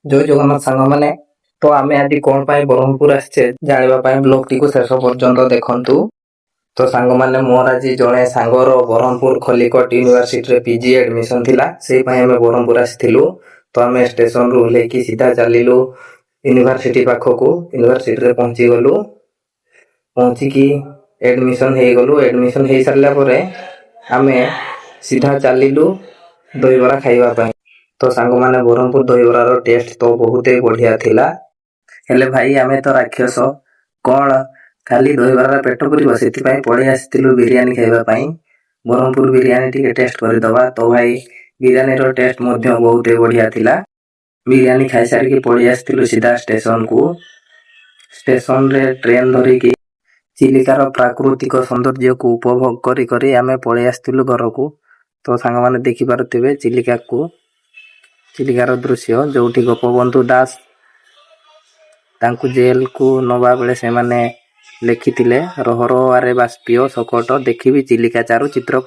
ଜୟ ଜଗନ୍ନାଥ ସାଙ୍ଗମାନେ। ତ ଆମେ ଆଜି କଣ ପାଇଁ ବ୍ରହ୍ମପୁର ଆସିଛେ, ଜାଣିବା ପାଇଁ ବ୍ଲଗଟିକୁ ଶେଷ ପର୍ଯ୍ୟନ୍ତ ଦେଖନ୍ତୁ। ତ ସାଙ୍ଗମାନେ, ମୋର ଆଜି ଜଣେ ସାଙ୍ଗର ବ୍ରହ୍ମପୁର ଖଲିକଟ ୟୁନିଭର୍ସିଟିରେ ପିଜି ଆଡମିସନ ଥିଲା। ସେଇ ପାଇଁ ଆମେ ବ୍ରହ୍ମପୁର ଆସିଥିଲୁ। ତ ଆମେ ଷ୍ଟେସନରୁ ଓହ୍ଲେଇକି ସିଧା ଚାଲିଲୁ ୟୁନିଭର୍ସିଟି ପାଖକୁ। ୟୁନିଭର୍ସିଟିରେ ପହଞ୍ଚିଗଲୁ। ପହଞ୍ଚିକି ଆଡମିସନ ହେଇଗଲୁ। ଆଡମିସନ ହେଇସାରିଲା ପରେ ଆମେ ସିଧା ଚାଲିଲୁ ଦହିବରା ଖାଇବା ପାଇଁ। ତ ସାଙ୍ଗମାନେ, ବ୍ରହ୍ମପୁର ଦହିବରାର ଟେଷ୍ଟ ତ ବହୁତ ବଢିଆ ଥିଲା। ହେଲେ ଭାଇ, ଆମେ ତ ରାକ୍ଷସ, କଣ ଖାଲି ଦହିବରାରେ ପେଟ ପୁରିବ? ସେଥିପାଇଁ ପଳେଇ ଆସିଥିଲୁ ବିରିୟାନୀ ଖାଇବା ପାଇଁ। ବ୍ରହ୍ମପୁର ବିରିୟାନୀ ଟିକେ ଟେଷ୍ଟ କରିଦବା। ତ ଭାଇ, ବିରିୟାନୀର ଟେଷ୍ଟ ମଧ୍ୟ ବହୁତ ବଢିଆ ଥିଲା। ବିରିୟାନୀ ଖାଇସାରିକି ପଳେଇ ଆସିଥିଲୁ ସିଧା ଷ୍ଟେସନକୁ। ଷ୍ଟେସନରେ ଟ୍ରେନ ଧରିକି ଚିଲିକାର ପ୍ରାକୃତିକ ସୌନ୍ଦର୍ଯ୍ୟକୁ ଉପଭୋଗ କରି କରି ଆମେ ପଳେଇ ଆସିଥିଲୁ ଘରକୁ। ତ ସାଙ୍ଗମାନେ, ଦେଖିପାରୁଥିବେ ଚିଲିକାକୁ, ଚିଲିକାର ଦୃଶ୍ୟ, ଯୋଉଠି ଗୋପବନ୍ଧୁ ଦାସ ତାଙ୍କୁ ଜେଲକୁ ନବା ବେଳେ ସେମାନେ ଲେଖିଥିଲେ, "ରହ ରହ ଆରେ ବାଷ୍ପୀୟ ଶକଟ, ଦେଖିବି ଚିଲିକା ଚାରୁ ଚିତ୍ରପଟ।"